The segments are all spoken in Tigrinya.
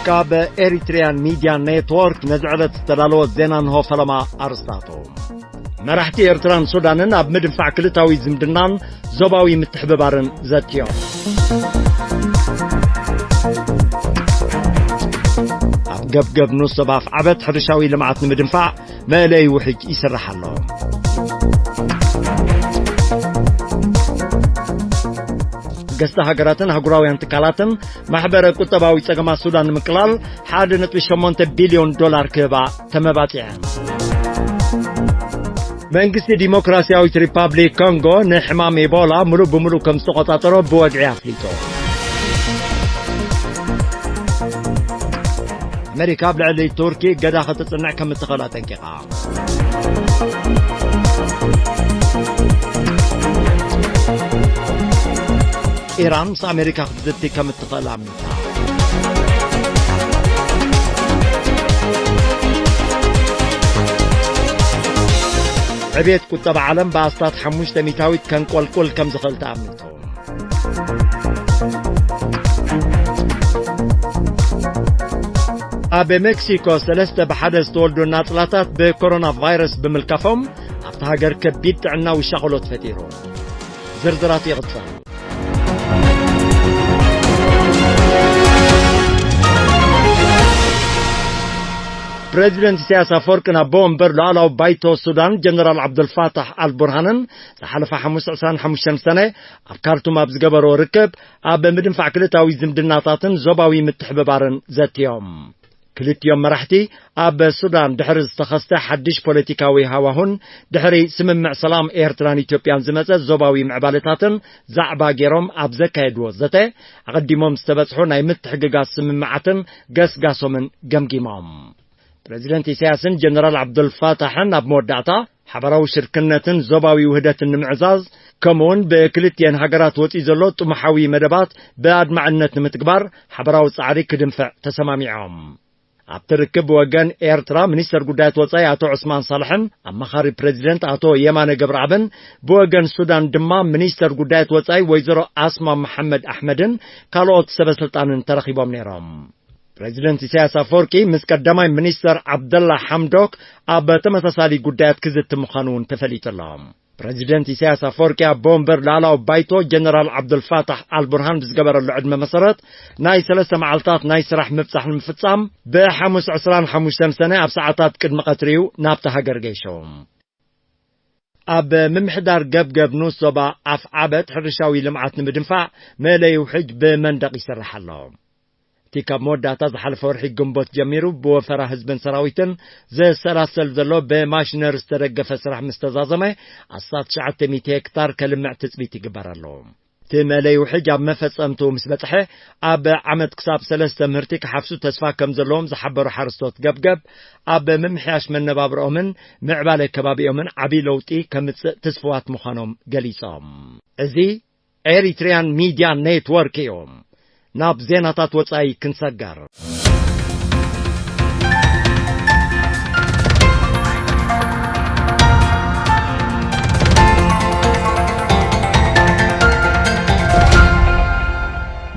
ካብ ኤሪትሪያን ሚድያ ኔትወርክ ነዚ ዕለት ዝተዳለወ ዜና እንሆ። ፈለማ ኣርስታቱ። መራሕቲ ኤርትራን ሱዳንን ኣብ ምድንፋዕ ክልታዊ ዝምድናን ዞባዊ ምትሕብባርን ዘትዮም። ኣብ ገብገብ ንኡስ ዞባ ኣፍዓበት ሕርሻዊ ልምዓት ንምድንፋዕ መእለይ ውሕጅ ይስራሕ ኣሎ። ገዝቲ ሃገራትን ኣህጉራውያን ትካላትን ማሕበረ ቁጠባዊ ጸገማት ሱዳን ንምቅላል ሓደ ነጥቢ ሸሞንተ ቢልዮን ዶላር ክህባ ተመባጺዐን። መንግስቲ ዲሞክራሲያዊት ሪፓብሊክ ኮንጎ ንሕማም ኢቦላ ምሉእ ብምሉእ ከም ዝተቖጻጸሮ ብወግዒ ኣፍሊጡ። ኣሜሪካ ኣብ ልዕሊ ቱርኪ እገዳ ከተጽንዕ ከም እትኽእል ኣጠንቂቓ። ኢራን ምስ ኣሜሪካ ክትዝቲ ከም እትኽእል ኣሚና። ዕብየት ቁጠባ ዓለም ብኣስታት ሓሙሽተ ሚእታዊት ከንቆልቁል ከም ዝኽእል ተኣሚቱ። ኣብ ሜክሲኮ ሰለስተ ብሓደ ዝተወልዱ ናጽላታት ብኮሮና ቫይረስ ብምልካፎም ኣብቲ ሃገር ከቢድ ጥዕናዊ ሻቕሎት ፈጢሩ። ዝርዝራት ይቕጽል። ፕረዚደንት ኢሳያስ ኣፈወርቅን ኣቦ ወንበር ሉዓላዊ ባይቶ ሱዳን ጀነራል ዓብዱልፋታሕ ኣልቡርሃንን ዝሓለፈ ሓሙስ ዕስራን ሓሙሽተን ሰነ ኣብ ካርቱም ኣብ ዝገበርዎ ርክብ ኣብ ምድንፋዕ ክልታዊ ዝምድናታትን ዞባዊ ምትሕብባርን ዘትዮም። ክልቲኦም መራሕቲ ኣብ ሱዳን ድሕሪ ዝተኸስተ ሓድሽ ፖለቲካዊ ሃዋሁን ድሕሪ ስምምዕ ሰላም ኤርትራን ኢትዮጵያን ዝመጸ ዞባዊ ምዕባለታትን ዛዕባ ገይሮም ኣብ ዘካየድዎ ዘተ፣ ኣቐዲሞም ዝተበጽሑ ናይ ምትሕግጋዝ ስምምዓትን ገስጋሶምን ገምጊሞም። ፕረዚደንት ኢሳያስን ጀነራል ዓብዱልፋታሕን ኣብ መወዳእታ ሓባራዊ ሽርክነትን ዞባዊ ውህደትን ንምዕዛዝ፣ ከምኡውን ብክልቲኤን ሃገራት ወጺኡ ዘሎ ጥሙሓዊ መደባት ብኣድማዕነት ንምትግባር ሓባራዊ ጻዕሪ ክድንፍዕ ተሰማሚዖም። ኣብቲ ርክብ ብወገን ኤርትራ ሚኒስተር ጉዳያት ወጻኢ ኣቶ ዑስማን ሳልሕን ኣማኻሪ ፕረዚደንት ኣቶ የማነ ገብረኣብን፣ ብወገን ሱዳን ድማ ሚኒስተር ጉዳያት ወጻኢ ወይዘሮ ኣስማ መሓመድ ኣሕመድን ካልኦት ሰበስልጣንን ተረኺቦም ነይሮም። ፕረዚደንት ኢሳያስ ኣፈወርቂ ምስ ቀዳማይ ሚኒስተር ዓብደላ ሓምዶክ ኣብ ተመሳሳሊ ጉዳያት ክዝቲ ምዃኑ እውን ተፈሊጡ ኣሎ። ፕረዚደንት ኢሳያስ ኣፈወርቂ ኣቦ ወንበር ላዕላዊ ባይቶ ጀነራል ዓብዱልፋታሕ ኣልቡርሃን ብዝገበረሉ ዕድመ መሰረት ናይ ሰለስተ መዓልታት ናይ ስራሕ ምብጻሕ ንምፍጻም ብሓሙስ ዕስራን ሓሙሽተን ሰነ ኣብ ሰዓታት ቅድሚ ቀትሪ እዩ ናብታ ሃገር ገይሹ። ኣብ ምምሕዳር ገብገብ ንኡስ ዞባ ኣፍዓበት ሕርሻዊ ልምዓት ንምድንፋዕ መእለዪ ውሕጅ ብመንደቕ ይስራሕ ኣሎ። እቲ ካብ መወዳእታ ዝሓለፈ ወርሒ ግንቦት ጀሚሩ ብወፈራ ህዝብን ሰራዊትን ዝሰላሰል ዘሎ ብማሽነሪ ዝተደገፈ ስራሕ ምስ ተዛዘመ ኣስታት ትሽዓተ ሚእቲ ሄክታር ከልምዕ ትጽቢት ይግበረሉ። እቲ መእለዪ ውሕጅ ኣብ መፈጸምትኡ ምስ በጽሐ ኣብ ዓመት ክሳብ ሰለስተ ምህርቲ ክሓፍሱ ተስፋ ከም ዘለዎም ዝሓበሩ ሓረስቶት ገብገብ ኣብ ምምሕያሽ መነባብርኦምን ምዕባለ ከባቢኦምን ዓብዪ ለውጢ ከምጽእ ትስፉዋት ምዃኖም ገሊጾም። እዚ ኤሪትሪያን ሚድያ ኔትወርክ እዩ። ናብ ዜናታት ወጻኢ ክንሰገር።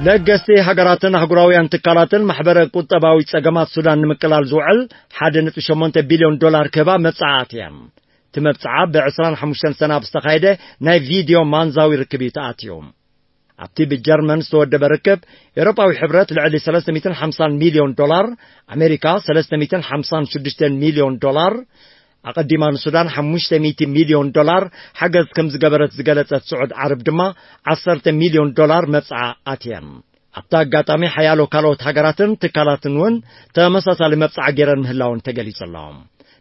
ለገስቲ ሃገራትን ኣህጉራውያን ትካላትን ማሕበረ ቁጠባዊ ጸገማት ሱዳን ንምቅላል ዝውዕል ሓደ ነጥቢ ሸሞንተ ቢልዮን ዶላር ክህባ መብጽዓ ኣትየን። እቲ መብጽዓ ብዕስራን ሓሙሽተን ሰነ ኣብ ዝተኻየደ ናይ ቪድዮ ማንዛዊ ርክብ እዩ ተኣትዩ። ኣብቲ ብጀርመን ዝተወደበ ርክብ፣ ኤውሮጳዊ ሕብረት ልዕሊ ሰለስተ ሚእትን ሓምሳን ሚልዮን ዶላር፣ ኣሜሪካ ሰለስተ ሚእትን ሓምሳን ሽዱሽተን ሚልዮን ዶላር፣ ኣቐዲማ ንሱዳን ሓሙሽተ ሚእቲ ሚልዮን ዶላር ሓገዝ ከም ዝገበረት ዝገለጸት ስዑድ ዓረብ ድማ ዓሰርተ ሚልዮን ዶላር መብጽዓ ኣትየን። ኣብቲ ኣጋጣሚ ሓያሎ ካልኦት ሃገራትን ትካላትን እውን ተመሳሳሊ መብጽዓ ገይረን ምህላወን ተገሊጹ ኣሎ።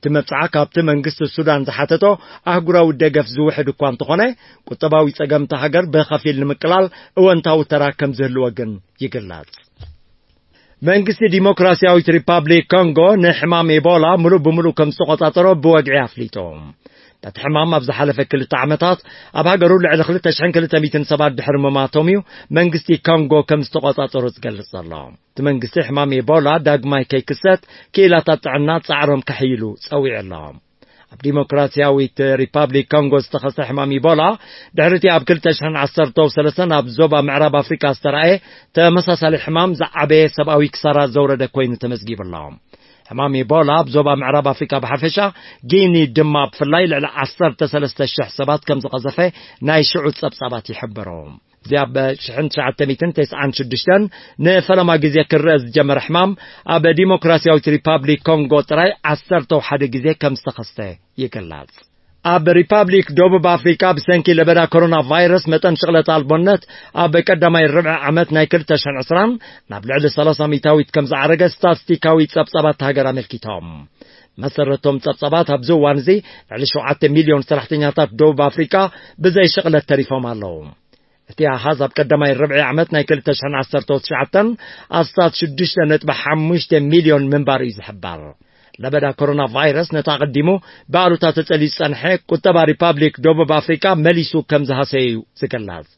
እቲ መብጽዓ ካብቲ መንግስቲ ሱዳን ዝሓተቶ ኣህጉራዊ ደገፍ ዝውሕድ እኳ እንተኾነ፣ ቁጠባዊ ጸገምቲ ሃገር ብኸፊል ንምቅላል እወንታዊ ተራ ከም ዝህልዎ ግን ይግለጽ። መንግስቲ ዲሞክራሲያዊት ሪፓብሊክ ኮንጎ ንሕማም ኢቦላ ምሉእ ብምሉእ ከም ዝተቖጻጸሮ ብወግዒ ኣፍሊጡ። በቲ ሕማም ኣብ ዝሓለፈ ክልተ ዓመታት ኣብ ሃገሩ ልዕሊ ክልተ ሽሕን ክልተ ሚእትን ሰባት ድሕሪ ምማቶም እዩ መንግስቲ ኮንጎ ከም ዝተቖጻጸሮ ዝገልጽ ዘሎ። እቲ መንግስቲ ሕማም ኢቦላ ዳግማይ ከይክሰት ክኢላታት ጥዕና ጻዕሮም ከሕይሉ ጸዊዑ ኣሎ። ኣብ ዲሞክራሲያዊት ሪፓብሊክ ኮንጎ ዝተኸስተ ሕማም ኢቦላ፣ ድሕሪ እቲ ኣብ ክልተ ሽሕን ዓሰርተው ሰለስተን ኣብ ዞባ ምዕራብ ኣፍሪቃ ዝተራእየ ተመሳሳሊ ሕማም፣ ዝዓበየ ሰብኣዊ ክሳራ ዘውረደ ኮይኑ ተመዝጊቡ ኣሎ። ሕማም ኢቦላ ኣብ ዞባ ምዕራብ ኣፍሪቃ ብሓፈሻ፣ ጊኒ ድማ ብፍላይ፣ ልዕሊ ዓሰርተ ሰለስተ ሽሕ ሰባት ከም ዝቐዘፈ ናይ ሽዑ ጸብጻባት ይሕብሩ። እዚ ኣብ ሽሕን ትሽዓተ ሚእትን ተስዓን ሽዱሽተን ንፈለማ ግዜ ክረአ ዝጀመረ ሕማም፣ ኣብ ዲሞክራሲያዊት ሪፓብሊክ ኮንጎ ጥራይ ዓሰርተው ሓደ ግዜ ከም ዝተኸስተ ይግለጽ። ኣብ ሪፓብሊክ ደቡብ ኣፍሪቃ፣ ብሰንኪ ለበዳ ኮሮና ቫይረስ፣ መጠን ሽቕለት ኣልቦነት ኣብ ቀዳማይ ርብዒ ዓመት ናይ ክልተ ሽሕን ዕስራን ናብ ልዕሊ ሰላሳ ሚእታዊት ከም ዝዓረገ ስታትስቲካዊ ጸብጻባት ሃገር ኣመልኪቶም። መሰረቶም ጸብጻባት፣ ኣብዚ እዋን እዚ ልዕሊ ሸውዓተ ሚልዮን ሰራሕተኛታት ደቡብ ኣፍሪቃ ብዘይ ሽቕለት ተሪፎም ኣለዉ። እቲ ኣሃዝ ኣብ ቀዳማይ ርብዒ ዓመት ናይ ክልተ ሽሕን ዓሰርተው ትሽዓተን ኣስታት ሽዱሽተ ነጥቢ ሓሙሽተ ሚልዮን ምንባሩ እዩ ዝሕበር። ለበዳ ኮሮና ቫይረስ፣ ነቲ ኣቐዲሙ ብኣሉታ ተጸልዩ ዝጸንሐ ቁጠባ ሪፓብሊክ ደቡብ ኣፍሪቃ መሊሱ ከም ዝሃሰየ እዩ ዝግለጽ።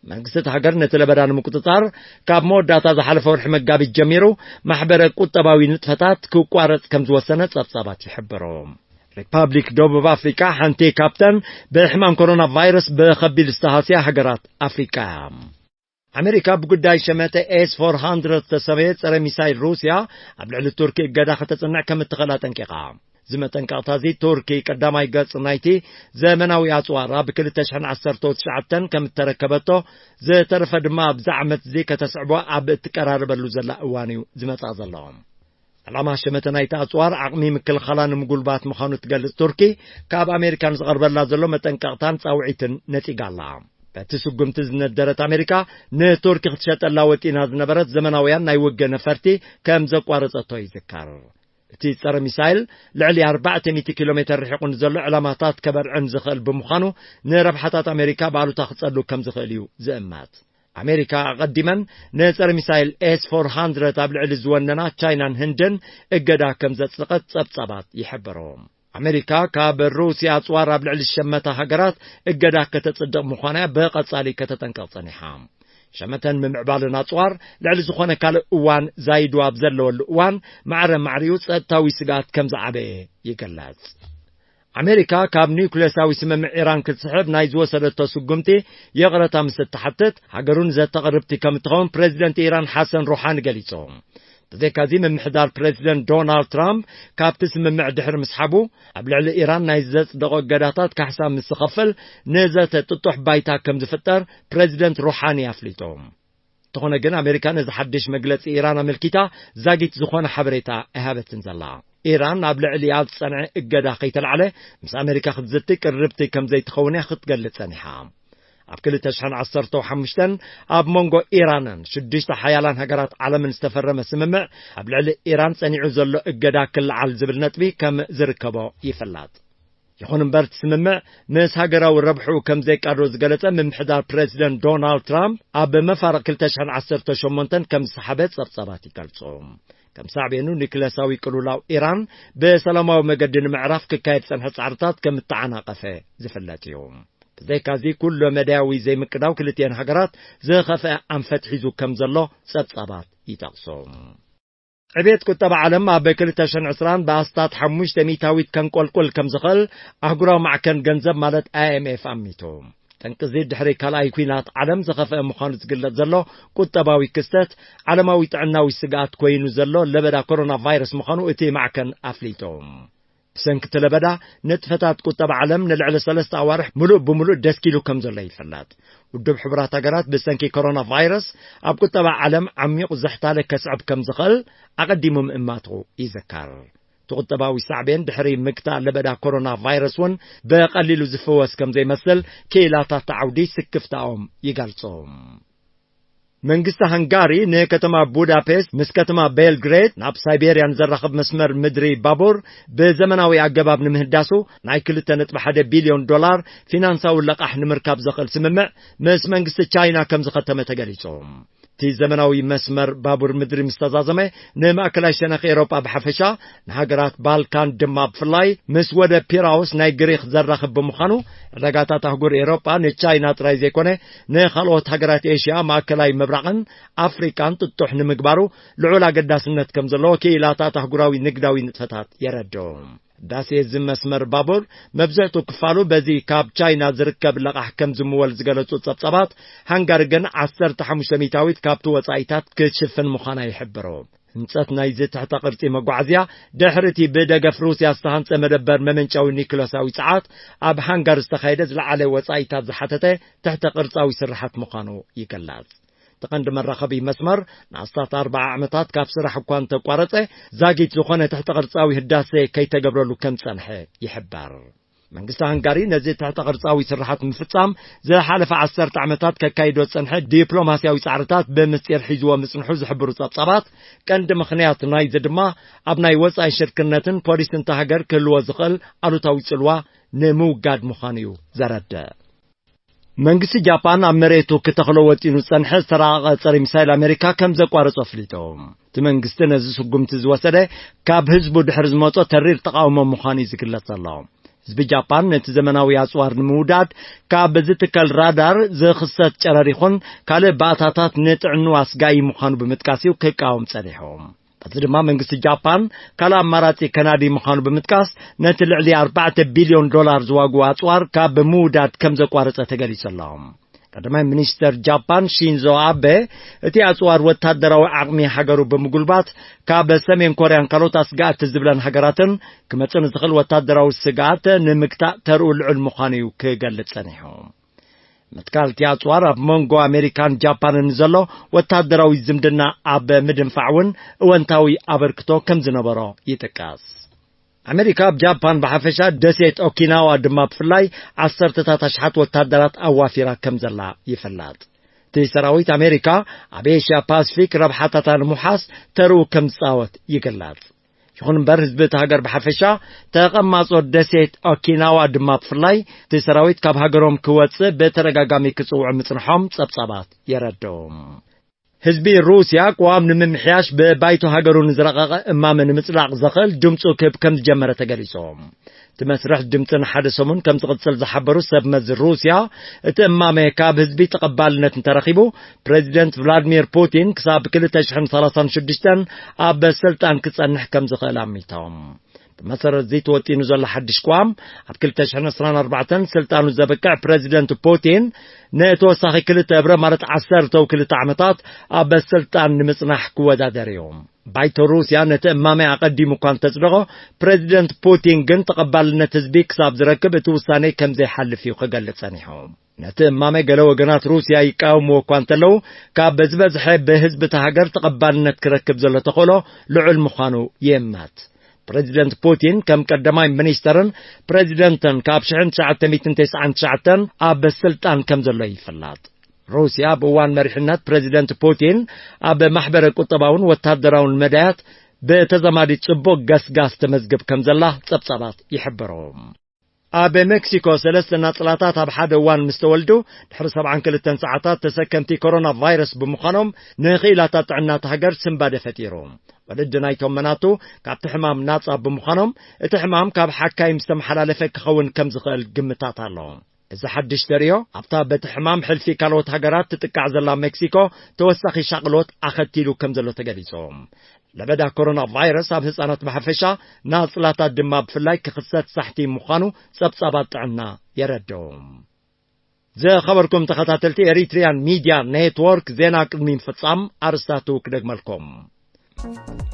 መንግስቲ እቲ ሃገር ነቲ ለበዳ ንምቁጽጻር፣ ካብ መወዳእታ ዝሓለፈ ወርሒ መጋቢት ጀሚሩ፣ ማሕበረ ቁጠባዊ ንጥፈታት ክቋረጽ ከም ዝወሰነ ጸብጻባት ይሕብሩ። ሪፓብሊክ ደቡብ ኣፍሪቃ፣ ሓንቲ ካብተን ብሕማም ኮሮና ቫይረስ ብኸቢድ ዝተሃስያ ሃገራት ኣፍሪቃ እያ። ኣሜሪካ፣ ብጉዳይ ሸመተ ኤስ ፎር ሃንድረድ ዝተሰመየ ጸረ ሚሳይል ሩስያ ኣብ ልዕሊ ቱርኪ እገዳ ከተጽንዕ ከም እትኽእል ኣጠንቂቓ። እዚ መጠንቀቕታ እዚ፣ ቱርኪ ቀዳማይ ገጽ ናይቲ ዘመናዊ ኣጽዋር ኣብ ክልተ ሽሕን ዓሰርተው ትሽዓተን ከም እተረከበቶ፣ ዝተረፈ ድማ ኣብዚ ዓመት እዚ ከተስዕቦ ኣብ እትቀራረበሉ ዘላ እዋን እዩ ዝመጽኣ ዘሎ። ዕላማ ሸመተ ናይቲ ኣጽዋር፣ ዓቕሚ ምክልኻላ ንምጉልባት ምዃኑ እትገልጽ ቱርኪ፣ ካብ ኣሜሪካ ንዝቐርበላ ዘሎ መጠንቀቕታን ጻውዒትን ነጺጋ ኣላ። በቲ ስጉምቲ ዝነደረት ኣሜሪካ፣ ንቱርኪ ክትሸጠላ ወጢና ዝነበረት ዘመናውያን ናይ ውግእ ነፈርቲ ከም ዘቋረጸቶ ይዝከር። እቲ ጸረ ሚሳይል፣ ልዕሊ ኣርባዕተ ሚእቲ ኪሎ ሜተር ርሒቑ ንዘሎ ዕላማታት ከበርዕን ዝኽእል ብምዃኑ፣ ንረብሓታት ኣሜሪካ ብኣሉታ ክጸሉ ከም ዝኽእል እዩ ዝእመት። ኣሜሪካ ኣቐዲመን ንጸረ ሚሳይል ኤስ ፎር ሃንድረድ ኣብ ልዕሊ ዝወነና ቻይናን ህንድን እገዳ ከም ዘጽደቐት ጸብጻባት ይሕብሩ። ኣሜሪካ፣ ካብ ሩስያ ኣጽዋር ኣብ ልዕሊ ዝሸመታ ሃገራት እገዳ ከተጽድቕ ምዃና ብቐጻሊ ከተጠንቅቕ ጸኒሓ። ሸመተን ምምዕባልን ኣጽዋር፣ ልዕሊ ዝኾነ ካልእ እዋን ዛይዱ ኣብ ዘለወሉ እዋን፣ ማዕረ ማዕሪኡ ጸጥታዊ ስግኣት ከም ዝዓበየ ይግለጽ። ኣሜሪካ፣ ካብ ኒውክሌሳዊ ስምምዕ ኢራን ክትስሕብ ናይ ዝወሰደቶ ስጉምቲ ይቕረታ ምስ እትሓትት፣ ሃገሩ ንዘተ ቅርብቲ ከም እትኸውን ፕሬዚደንት ኢራን ሓሰን ሩሓኒ ገሊጹ። ብዘይካዚ፣ ምምሕዳር ፕሬዚደንት ዶናልድ ትራምፕ ካብቲ ስምምዕ ድሕሪ ምስሓቡ፣ ኣብ ልዕሊ ኢራን ናይ ዘጽደቖ እገዳታት ካሕሳ ምስ ዝኸፍል፣ ንዘተ ጥጡሕ ባይታ ከም ዝፍጠር ፕሬዚደንት ሩሓኒ ኣፍሊጡ። እንተኾነ ግን፣ ኣሜሪካ ነዚ ሓድሽ መግለጺ ኢራን ኣመልኪታ ዛጊት ዝኾነ ሓበሬታ ኣይሃበትን ዘላ። ኢራን ኣብ ልዕሊኣ ዝጸንዐ እገዳ ከይተላዕለ፣ ምስ ኣሜሪካ ክትዝቲ ቅርብቲ ከም ዘይትኸውን እያ ክትገልጽ ጸኒሓ። ኣብ ክልተ ሽሕን ዓሰርተው ሓሙሽተን ኣብ መንጎ ኢራንን ሽዱሽተ ሓያላን ሃገራት ዓለምን ዝተፈረመ ስምምዕ፣ ኣብ ልዕሊ ኢራን ጸኒዑ ዘሎ እገዳ ክለዓል ዝብል ነጥቢ ከም ዝርከቦ ይፍለጥ። ይኹን እምበር፣ እቲ ስምምዕ ምስ ሃገራዊ ረብሕኡ ከም ዘይቃዶ ዝገለጸ ምምሕዳር ፕሬዚደንት ዶናልድ ትራምፕ፣ ኣብ መፋርቕ ክልተ ሽሕን ዓሰርተ ሸሞንተን ከም ዝሰሓበ ጸብጻባት ይገልጹ። ከም ሳዕቤኑ፣ ኒክለሳዊ ቅልውላው ኢራን ብሰላማዊ መገዲ ንምዕራፍ ክካየድ ዝጸንሐ ጻዕርታት ከም እተዓናቐፈ ዝፍለጥ እዩ። ብዘይካዚ፣ ኩሎ መዳያዊ ዘይምቅዳው ክልቲኤን ሃገራት ዝኸፍአ ኣንፈት ሒዙ ከም ዘሎ ጸብጻባት ይጠቕሱ። ዕቤት ቁጠባ ዓለም ኣብ ክልተ ሽሕን ዕስራን ብኣስታት ሓሙሽተ ሚእታዊት ከንቆልቁል ከም ዝኽእል ኣህጉራዊ ማዕከን ገንዘብ፣ ማለት ኣይ ኤም ኤፍ፣ ኣሚቱ። ጠንቂ እዚ፣ ድሕሪ ካልኣይ ኲናት ዓለም ዝኸፍአ ምዃኑ ዝግለጽ ዘሎ ቁጠባዊ ክስተት፣ ዓለማዊ ጥዕናዊ ስግኣት ኮይኑ ዘሎ ለበዳ ኮሮና ቫይረስ ምዃኑ እቲ ማዕከን ኣፍሊጡ። ብሰንኪ እቲ ለበዳ፣ ንጥፈታት ቁጠባ ዓለም ንልዕሊ ሰለስተ ኣዋርሕ ምሉእ ብምሉእ ደስኪሉ ከም ዘሎ ይፍለጥ። ውድብ ሕቡራት ሃገራት፣ ብሰንኪ ኮሮና ቫይረስ ኣብ ቁጠባ ዓለም ዓሚቑ ዘሕታለ ከስዕብ ከም ዝኽእል ኣቐዲሙ ምእማቱ ይዝከር። እቲ ቁጠባዊ ሳዕቤን ድሕሪ ምግታእ ለበዳ ኮሮና ቫይረስ እውን ብቐሊሉ ዝፍወስ ከም ዘይመስል፣ ክኢላታት ዓውዲ ስክፍታኦም ይገልጹ። መንግስቲ ሃንጋሪ፣ ንከተማ ቡዳፔስት ምስ ከተማ ቤልግሬድ ናብ ሳይቤርያ ንዘራኽብ መስመር ምድሪ ባቡር ብዘመናዊ ኣገባብ ንምህዳሱ፣ ናይ ክልተ ነጥቢ ሓደ ቢልዮን ዶላር ፊናንሳዊ ለቓሕ ንምርካብ ዘኽእል ስምምዕ ምስ መንግስቲ ቻይና ከም ዝኸተመ ተገሊጹ። እቲ ዘመናዊ መስመር ባቡር ምድሪ ምስ ተዛዘመ፣ ንማእከላይ ሸነኽ ኤሮጳ ብሓፈሻ፣ ንሃገራት ባልካን ድማ ብፍላይ፣ ምስ ወደብ ፒራውስ ናይ ግሪክ ዘራኽብ ብምዃኑ፣ ዕዳጋታት ኣህጉር ኤሮጳ ንቻይና ጥራይ ዘይኮነ፣ ንኻልኦት ሃገራት ኤሽያ፣ ማእከላይ ምብራቕን ኣፍሪቃን ጥጡሕ ንምግባሩ ልዑል ኣገዳስነት ከም ዘለዎ ክኢላታት ኣህጉራዊ ንግዳዊ ንጥፈታት የረድኡ። ዳሴ እዚ መስመር ባቡር መብዝሕቱ ክፋሉ በዚ ካብ ቻይና ዝርከብ ለቓሕ ከም ዝምወል ዝገለጹ ጸብጻባት፣ ሃንጋሪ ግን ዓሰርተ ሓሙሽተ ሚእታዊት ካብቲ ወጻኢታት ክትሽፍን ምዃና ይሕብሩ። ህንጸት ናይዚ ትሕተ ቅርጺ መጓዓዝያ፣ ድሕሪ እቲ ብደገፍ ሩስያ ዝተሃንጸ መደበር መመንጨዊ ኒክለሳዊ ጸዓት ኣብ ሃንጋሪ ዝተኻየደ ዝለዓለ ወጻኢታት ዝሓተተ ትሕተ ቅርጻዊ ስርሓት ምዃኑ ይግለጽ። እቲ ቀንዲ መራኸቢ መስመር ንኣስታት ኣርብዓ ዓመታት ካብ ስራሕ እኳ እንተቋረጸ፣ ዛጊት ዝኾነ ትሕተ ቅርጻዊ ህዳሴ ከይተገብረሉ ከም ዝጸንሐ ይሕበር። መንግስቲ ሃንጋሪ ነዚ ትሕተ ቅርጻዊ ስርሓት ምፍጻም ዝሓለፈ ዓሰርተ ዓመታት ከካይዶ ዝጸንሐ ዲፕሎማስያዊ ጻዕርታት ብምስጢር ሒዝዎ ምጽንሑ ዝሕብሩ ጸብጻባት፣ ቀንዲ ምኽንያት ናይዚ ድማ ኣብ ናይ ወጻኢ ሽርክነትን ፖሊስን እታ ሃገር ክህልዎ ዝኽእል ኣሉታዊ ጽልዋ ንምውጋድ ምዃኑ እዩ ዘረድእ። መንግስቲ ጃፓን ኣብ መሬቱ ክተኽሎ ወጢኑ ዝጸንሐ ዝተራቐቐ ጸረ ሚሳይል ኣሜሪካ ከም ዘቋረጾ ኣፍሊጡ። እቲ መንግስቲ ነዚ ስጉምቲ ዝወሰደ ካብ ህዝቡ ድሕሪ ዝመጾ ተሪር ተቓውሞ ምዃኑ እዩ ዝግለጽ ዘሎ። ህዝቢ ጃፓን ነቲ ዘመናዊ ኣጽዋር ንምውዳድ ካብ ዝትከል ራዳር ዝኽሰት ጨረር ይኹን ካልእ ባእታታት ንጥዕንኡ ኣስጋኢ ምዃኑ ብምጥቃስ እዩ ክቃወም ጸኒሑ። በዚ ድማ መንግስቲ ጃፓን ካልእ ኣማራጺ ከናዲ ምዃኑ ብምጥቃስ፣ ነቲ ልዕሊ ኣርባዕተ ቢልዮን ዶላር ዝዋግኡ ኣጽዋር ካብ ምውዳድ ከም ዘቋረጸ ተገሊጹ ኣሎ። ቀዳማይ ሚኒስተር ጃፓን ሺንዞ ኣበ፣ እቲ ኣጽዋር ወታደራዊ ዓቕሚ ሃገሩ ብምጉልባት፣ ካብ ሰሜን ኮርያን ካልኦት ኣስጋእቲ ዝብለን ሃገራትን ክመጽእ ንዝኽእል ወታደራዊ ስግኣት ንምግታእ ተርኡ ልዑል ምዃኑ እዩ ክገልጽ ጸኒሑ። ምትካል እቲ ኣጽዋር ኣብ መንጎ ኣሜሪካን ጃፓንን ዘሎ ወታደራዊ ዝምድና ኣብ ምድንፋዕ እውን እወንታዊ ኣበርክቶ ከም ዝነበሮ ይጥቀስ። ኣሜሪካ ኣብ ጃፓን ብሓፈሻ፣ ደሴት ኦኪናዋ ድማ ብፍላይ፣ ዓሰርተታት ኣሽሓት ወታደራት ኣዋፊራ ከም ዘላ ይፍለጥ። እቲ ሰራዊት ኣሜሪካ ኣብ ኤሽያ ፓሲፊክ ረብሓታታ ንምውሓስ ተርኡ ከም ዝጻወት ይግለጽ። ይኹን እምበር፣ ህዝቢ እቲ ሃገር ብሓፈሻ ተቐማጦ ደሴት ኦኪናዋ ድማ ብፍላይ፣ እቲ ሰራዊት ካብ ሃገሮም ክወጽእ ብተደጋጋሚ ክጽውዑ ምጽንሖም ጸብጻባት የረድኡ። ህዝቢ ሩስያ ቅዋም ንምምሕያሽ ብባይቶ ሃገሩ ንዝረቐቐ እማመ ንምጽዳቕ ዘኽእል ድምጹ ክህብ ከም ዝጀመረ ተገሊጹ። እቲ መስርሕ ድምጺ ንሓደ ሰሙን ከም ዝቕጽል ዝሓበሩ ሰብ መዚ ሩስያ፣ እቲ እማመ ካብ ህዝቢ ተቐባልነት እንተረኺቡ፣ ፕረዚደንት ቭላድሚር ፑቲን ክሳብ ክልተ ሽሕን ሰላሳን ሽዱሽተን ኣብ ስልጣን ክጸንሕ ከም ዝኽእል ኣሚቶም። ብመሰረት እዚ ተወጢኑ ዘሎ ሓድሽ ቅዋም፣ ኣብ ክልተ ሽሕን ዕስራን ኣርባዕተን ስልጣኑ ዘብቅዕ ፕረዚደንት ፑቲን ንተወሳኺ ክልተ እብረ፣ ማለት ዓሰርተው ክልተ ዓመታት ኣብ ስልጣን ንምጽናሕ ክወዳደር እዩ። ባይቶ ሩስያ ነቲ እማመ ኣቐዲሙ እኳ እንተጽደቖ፣ ፕረዚደንት ፑቲን ግን ተቐባልነት ህዝቢ ክሳብ ዝረክብ እቲ ውሳኔ ከም ዘይሓልፍ እዩ ክገልጽ ጸኒሑ። ነቲ እማመ ገለ ወገናት ሩስያ ይቃወምዎ እኳ እንተለዉ፣ ካብ ዝበዝሐ ብህዝቢ እታ ሃገር ተቐባልነት ክረክብ ዘሎ ተኽእሎ ልዑል ምዃኑ ይእመት። ፕረዚደንት ፑቲን ከም ቀዳማይ ሚኒስተርን ፕረዚደንትን ካብ ሽሕን ትሽዓተ ሚእትን ተስዓን ትሽዓተን ኣብ ስልጣን ከም ዘሎ ይፍለጥ። ሩስያ ኣብ እዋን መሪሕነት ፕረዚደንት ፑቲን ኣብ ማሕበረ ቁጠባውን ወታደራውን መዳያት ብተዛማዲ ጽቡቕ ገስጋስ ተመዝግብ ከም ዘላ ጸብጻባት ይሕብሩ። ኣብ ሜክሲኮ ሰለስተ ናጽላታት ኣብ ሓደ እዋን ምስ ተወልዱ፣ ድሕሪ ሰብዓን ክልተን ሰዓታት ተሰከምቲ ኮሮና ቫይረስ ብምዃኖም፣ ንኽኢላታት ጥዕና እታ ሃገር ስንባደ ፈጢሩ። ወለዲ ናይቶም መናቱ ካብቲ ሕማም ናጻ ብምዃኖም፣ እቲ ሕማም ካብ ሓካይም ዝተመሓላለፈ ክኸውን ከም ዝኽእል ግምታት ኣሎ። እዚ ሓድሽ ተርእዮ፣ ኣብታ በቲ ሕማም ሕልፊ ካልኦት ሃገራት ትጥቃዕ ዘላ ሜክሲኮ፣ ተወሳኺ ሻቕሎት ኣኸቲሉ ከም ዘሎ ተገሊጹ። ለበዳ ኮሮና ቫይረስ ኣብ ህጻናት ብሓፈሻ፣ ናጽላታት ድማ ብፍላይ ክኽሰት ሳሕቲ ምዃኑ ጸብጻባት ጥዕና የረድኡ። ዝኸበርኩም ተኸታተልቲ ኤሪትሪያን ሚድያ ኔትወርክ፣ ዜና ቅድሚ ምፍጻም ኣርስታቱ ክደግመልኩም።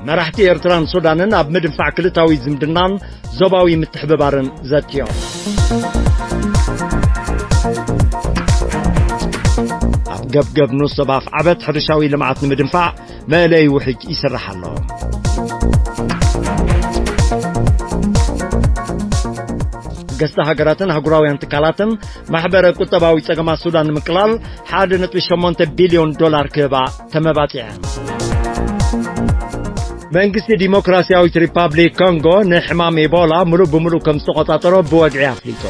መራሕቲ ኤርትራን ሱዳንን ኣብ ምድንፋዕ ክልታዊ ዝምድናን ዞባዊ ምትሕብባርን ዘትዮም። ኣብ ገብገብ ንኡስ ዞባ ኣፍዓበት ሕርሻዊ ልምዓት ንምድንፋዕ መእለይ ውሕጅ ይስራሕ ኣሎ። ገዝቲ ሃገራትን ኣህጉራውያን ትካላትን ማሕበረ ቁጠባዊ ጸገማት ሱዳን ንምቅላል ሓደ ነጥቢ ሸሞንተ ቢልዮን ዶላር ክህባ ተመባጺዐን። መንግስቲ ዲሞክራሲያዊት ሪፓብሊክ ኮንጎ ንሕማም ኤቦላ ምሉእ ብምሉእ ከም ዝተቖጻጸሮ ብወግዒ ኣፍሊጡ።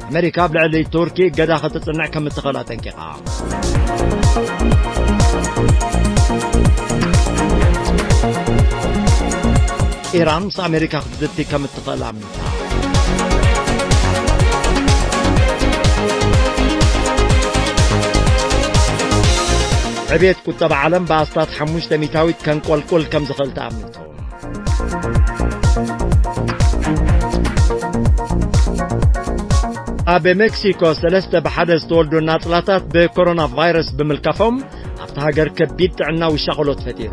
ኣሜሪካ ኣብ ልዕሊ ቱርኪ እገዳ ከተጽንዕ ከም እትኽእል ኣጠንቂቓ። ኢራን ምስ ኣሜሪካ ክትዝቲ ከም እትኽእል ኣሚታ። ዕቤት ቁጠባ ዓለም ብኣስታት ሓሙሽተ ሚእታዊት ከንቆልቁል ከም ዝኽእል ተኣሚቱ። ኣብ ሜክሲኮ ሰለስተ ብሓደ ዝተወልዱ ናጽላታት ብኮሮና ቫይረስ ብምልካፎም ኣብታ ሃገር ከቢድ ጥዕናዊ ሻቕሎት ፈጢሩ።